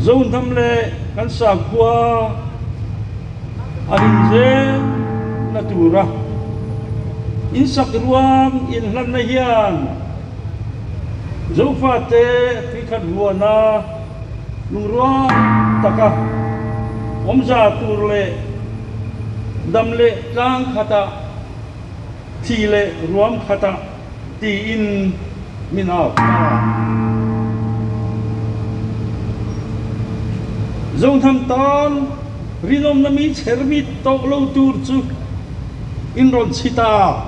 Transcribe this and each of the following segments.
Zohnam leh kan sakhua a rin zelna tura insak ruang inhlanna hian Zofate tuikhat huana lungrual taka awmza tur leh dam leh tlang khatah thi leh ruam khatah tiin min au ta. Zohnam tan rinawmna mi chhermit tawh lo tur chu in rawn chhi ta.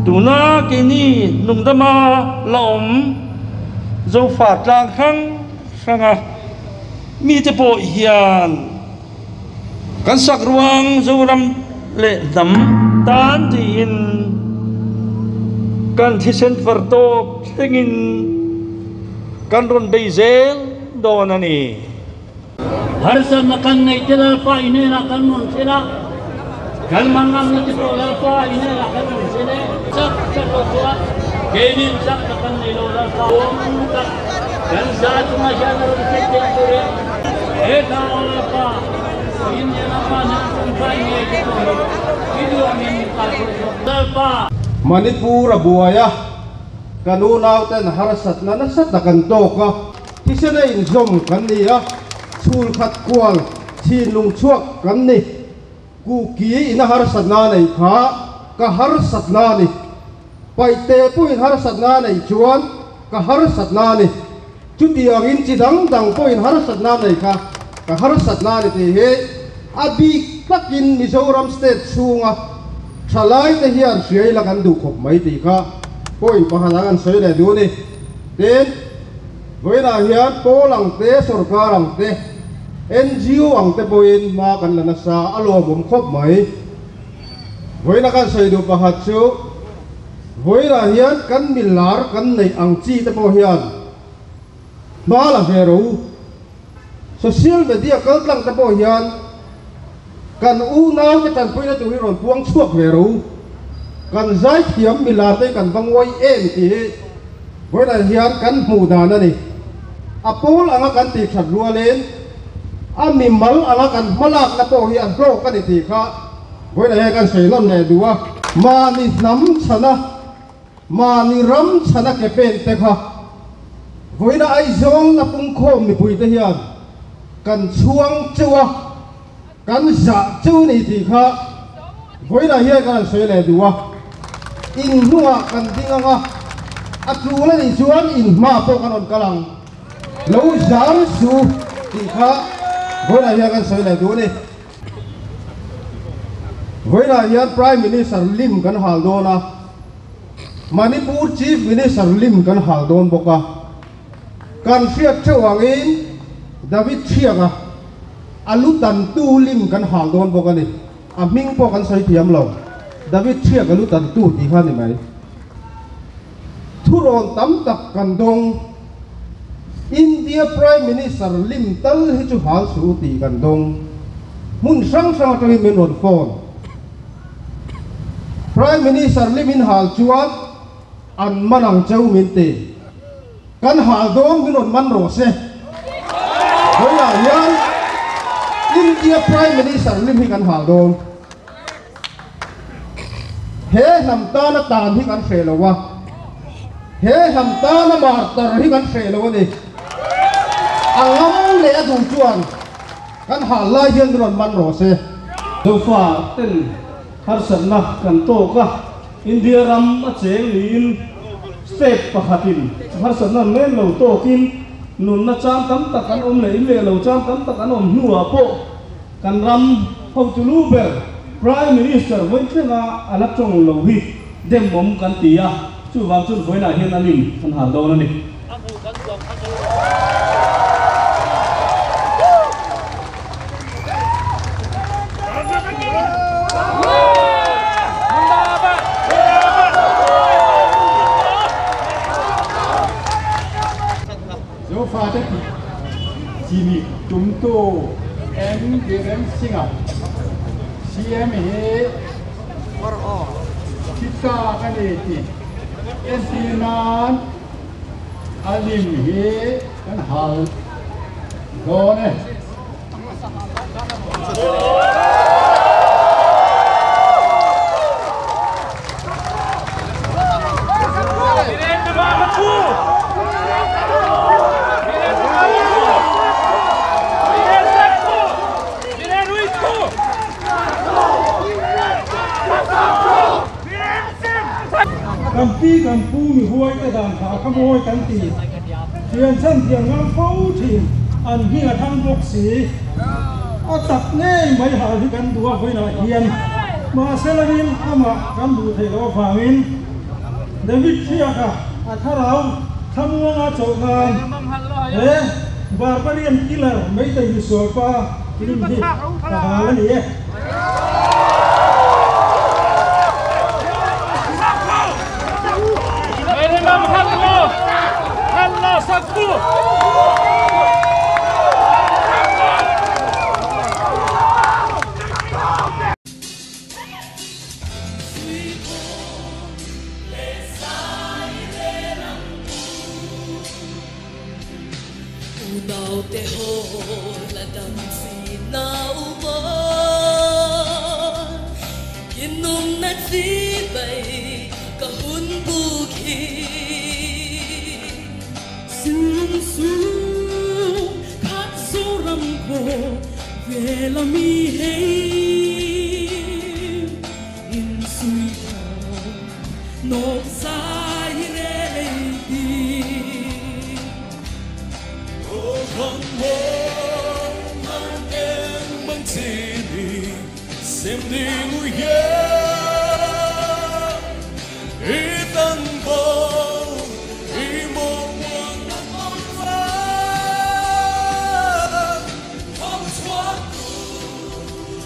Tuna keini nungdama la awm Zofa tlang hrang hranga mite pawh hian Kan sak ruang Zoram leh hnam tan tiin kan thisen far tawp thlengin kan rawn bei zel dawn a ni. Harsatna kan neih te Lalpa i hnenah kan rawn thlen a, kan manganna te pawh Lalpa i hnenah kan rawn thlen e. Chak chak lo chuan keinin chakna kan nei lo Lalpa awm tak kan za chungah hian a rawn thlen theih turin he hla aw Lalpa India lama hnam tawngtai ngei te pawh hi i duangin min kalpui zawk Lalpa. Manipur a buai a, kan unauten harsatna nasa tak an tawk a, thisen a inzawm kan ni a, chhul khat kual thinlung chhuak kan ni. Kuki ina harsatna nei kha ka harsatna a ni. Paihte pawhin harsatna nei chuan ka harsatna a ni. Chutiangin chi dang dang pawhin harsatna nei kha ka harsatna a ni tih hi a bik takin Mizoram state chhunga thalaite hian hria ila kan duh khawp mai tih kha point pakhat ah kan sawi leh duh a ni. Tin, vawiinah hian pawl ang te, sorkar ang te, NGO ang te pawhin hma kan la nasa a lawmawm khawp mai. Vawiina kan sawi duh pakhat chu vawiinah hian kan milar kan neih ang chi te pawh hian hma la ve ro. Social media kal tlang te pawh hian kan unau te tanpuina tur hi rawn puang chhuak ve ro. Kan zaithiam milar te hi kan va nguai em tih hi vawiinah hian kan hmuh dan a ni. A pawl anga kan tih that rualin a mimal anga kan hmalakna pawh hi a hlawk a ni tih kha vawiinah hian kan sawi nawn leh duh a. Mahni hnam chhana, mahni ram chhana ke pen te kha vawiina Aizawl na pungkhawm mipuite hian kan chhuang cheu a, kan zah cheu ni tih kha vawiinah hian kan han sawi leh duh a. In hnungah kan ding ang a, a tul a nih chuan in hma pawh kan rawn kal ang. Lo zam su tih kha vawiinah hian kan sawi leh duh a ni. Vawiinah hian Prime Minister lim kan hal dawn a, Manipur Chief Minister lim kan hal dawn bawk a. Kan hriat theuh angin David Thianga a lu tantu lim kan hal dawn bawk a ni. A hming pawh kan sawi thiam lo. David Thianga lu tantu tih kha a ni mai. Thurawn tam tak kan dawng. India Prime Minister lim tal hi chu hal suh u tih kan dawng. Hmun hrang hrang atangin min rawn phone. Prime Minister lim in hal chuan an man ang cheu min ti. Kan hal dawn min rawn man rawh se. Vawilah hian India Prime Minister lim hi kan hal dawn. He hnam tana tan hi kan hreh lo a, he hnam tana martar hi kan hreh lo a ni. A ngam leh a duh chuan kan hal lai hian min rawn man rawh se. Zofa ten harsatna kan tawk a, India ram a cheng niin state pakhatin harsatna men lo tawkin nunna chang tam tak an awm leh in leh lo chang tam tak an awm hnuah pawh Kan ram hotu lu ber Prime Minister vawitleng-a a la tawng lo hi demawm kan ti a, chuvang chuan vawiinah hian a lim kan hal dawn a ni. Zofate tih chimik tumtu N Biren Singh-a CM hi thi tlak a ni tih entir nan A lim hi kan hal dawn e. Kan pi kan pu mi huai te dan kha a khamuai kan ti. Thian chhan thian ngam fo thin an hming a thang bawk si. A tak ngei mai hal hi kan duh a vawiinah hian mahse lovin amah kan duh theih loh avangin David Hriaka a thlarau thlamuanga chawlh nan he Barbarian Killer Meitei misualpa lim hi ka hal a ni e. Unau te ho la dam si nau bon Inum na chi bay ka hun bu khi Sin su khat zo ram ko ve la mi hei In sui tho nok sai re đi Xem đi ngồi ghế ý tân vô ý mong muốn mong Không xóa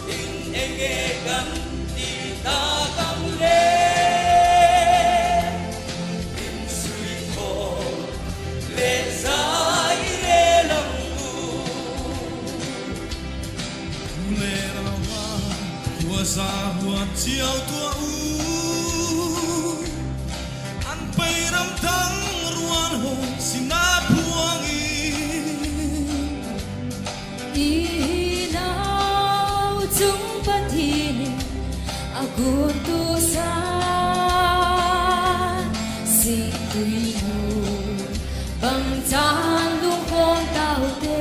in nghe gần đi ta căng lên in suy khổ lệ dài lệ lòng lệ hoa ra hoa chiều tua u ăn bay ram thắng ruan hồ xin na phuang i nau chung pathini agun tu sa si tui nu bang chan lung khom tao te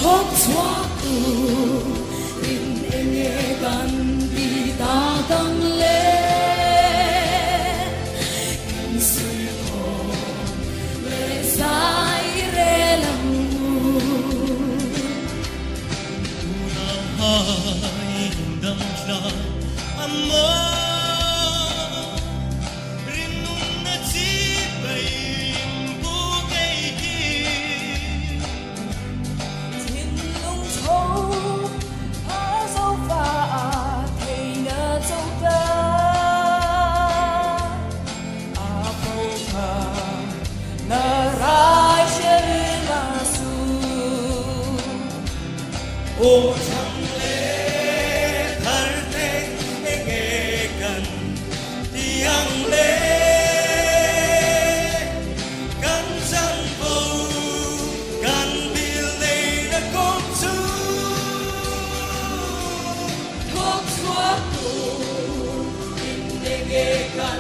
Thok chua tu in enge kan ti ta kang le in sui kho le sai re lam mu Hai dam tla amma rinung na chi bay bu cây ki Thiên lung thô phá dâu pha thầy na dâu ta a phô kha na rai che la su ô chẳng lẽ thar te nghe cần tiang lệ kan chan vô kan bil nei na kom chu Thok chua tu in nghe kan